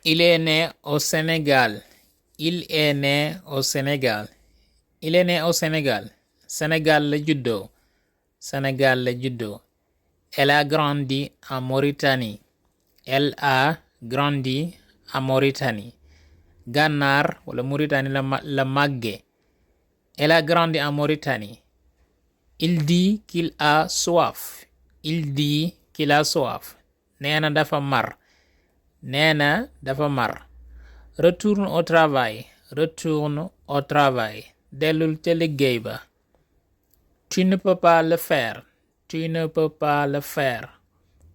Il est né au Sénégal. Il est né au Sénégal. Il est né au Sénégal. Sénégal la juddoo. Sénégal la juddoo. Elle a grandi en Mauritanie. Elle a grandi en Mauritanie. Gànnaar wala Mauritanie la màgge. Elle a grandi en Mauritanie. Il dit qu'il a soif. Il dit qu'il a soif. Nee na dafa mar. Nee na dafa mar. Retourne au travail. Retourne au travail. Dellul ca liggéey ba. Tu ne peux pas le faire. Tu ne peux pas le faire.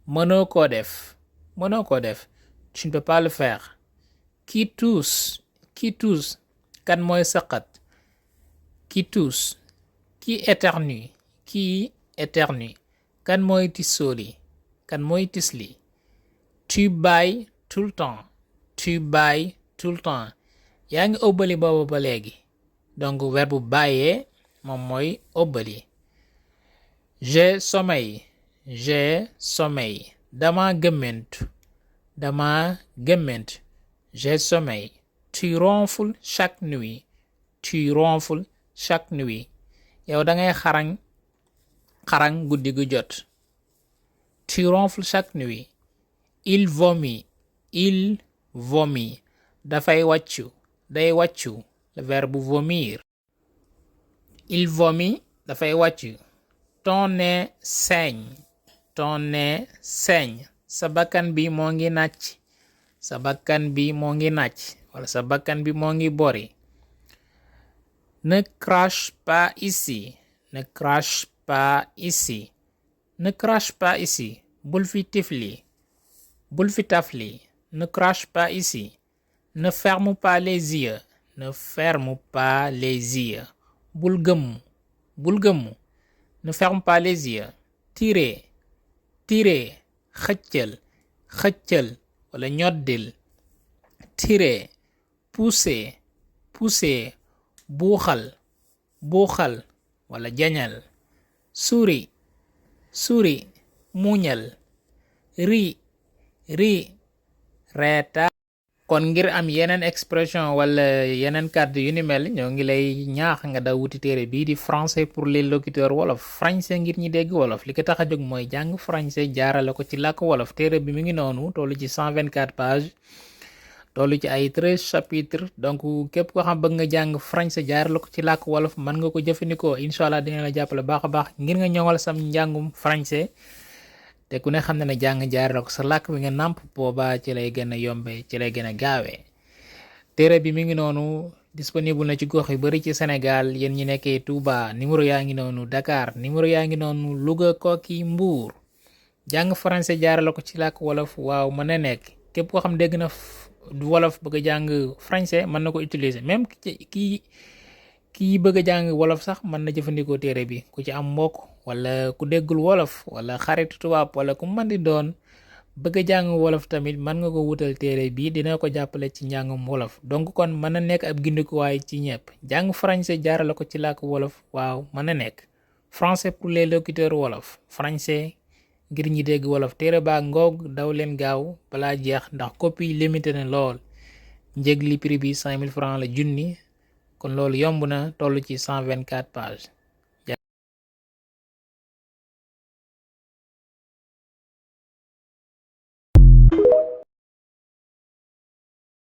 Mënoo ko def. Mënoo ko def. Tu ne peux pas le faire. Qui tousse. Qui tousse. Kan mooy sëqat. Qui tousse. Qui éternue. Qui éternue. Kan mooy tissooli. Kan mooy tisli. Tu bailles tout le temps. Tu bailles tout le temps. Yaa ngi ëbbali boobu ba léegi. Donc verbe bàyyee moom mooy ëbbali. J'ai sommeil. J'ai sommeil. Dama gëmmentu. Dama gëmmentu. J'ai sommeil. Tu ronfles chaque nuit. Tu ronfles chaque nuit. Yow dangay xarañ guddi gu jot. Tu ronfles chaque nuit. Il vomit. Il vomit. Dafay wàccu. Day wàccu. Le verbe vomir. Il vomit. Dafay wàccu. Ton nez saigne. Ton nez saigne. Sa bakkan bi moo ngi nàcc. Sa bakkan bi moo ngi nàcc. Wala sa bakkan bi moo ngi bori. Ne crache pas ici. Ne crache pas ici. Ne crache pas ici. Bul fi tifli. Bul fi tafli. Ne crache pas ici. Ne ferme pas les yeux. Ne ferme pas les yeux. Bul gëmmu. Bul gëmmu. Ne ferme pas les yeux. Tirer. Tirer. Xëccal. Xëccal. Wala ñoddil. Tirer. Pousser. Pousser. Buuxal. Buuxal. Wala jañal. Souris. Souris. Muñal. Ri. Ri. Reeta. Kon ngir am yeneen expression wala yeneen kàddu yu ni mel ñoo ngi lay ñaax nga daw wuti téere bii di français pour les locuteurs wolof français ngir ñi dégg wolof li ko tax a jóg mooy jàng français jaarale ko ci làkk wolof téere bi mi ngi noonu tollu ci 124 pages tollu ci ay 13 chapitres donc képp koo xam bëgg nga jàng français jaarale ko ci làkk wolof mën nga ko jëfandikoo incha allah dina la jàppale baax a baax ngir nga ñoŋal sam njàngum français. te ku ne xam ne jàng jaarale ko sa làkk bi nga nàmp boobaa ci lay gën a yombe ci lay gën a gaawee téere bi mi ngi noonu disponible na ci gox yu bari ci Sénégal yéen ñi nekkee Touba numéro yaa ngi noonu Dakar numéro yaa ngi noonu Louga Koki Mbour jàng français jaarale ko ci làkk wolof waaw mën na nekk képp koo xam dégg na wolof bëgg a jàng français mën na ko utiliser même kii bëgg a jàng wolof sax mën na jëfandikoo téere bi ku ci am mbokk wala ku déggul wolof wala xaritu tubaab wala ku mën di doon bëgg a jàng wolof tamit mën nga ko wutal téere bi dina ko jàppale ci njàngum wolof donc kon mën na nekk ab gindikuwaay ci ñëpp jàng français jaarale ko ci làkk wolof waaw mën na nekk français pour les locuteurs wolof français ngir ñi dégg wolof téere baa ngoog daw leen gaaw balaa jeex ndax copie limité na lool njëg li prix bi 5000 francs la junni kon loolu yomb na toll ci 124 pages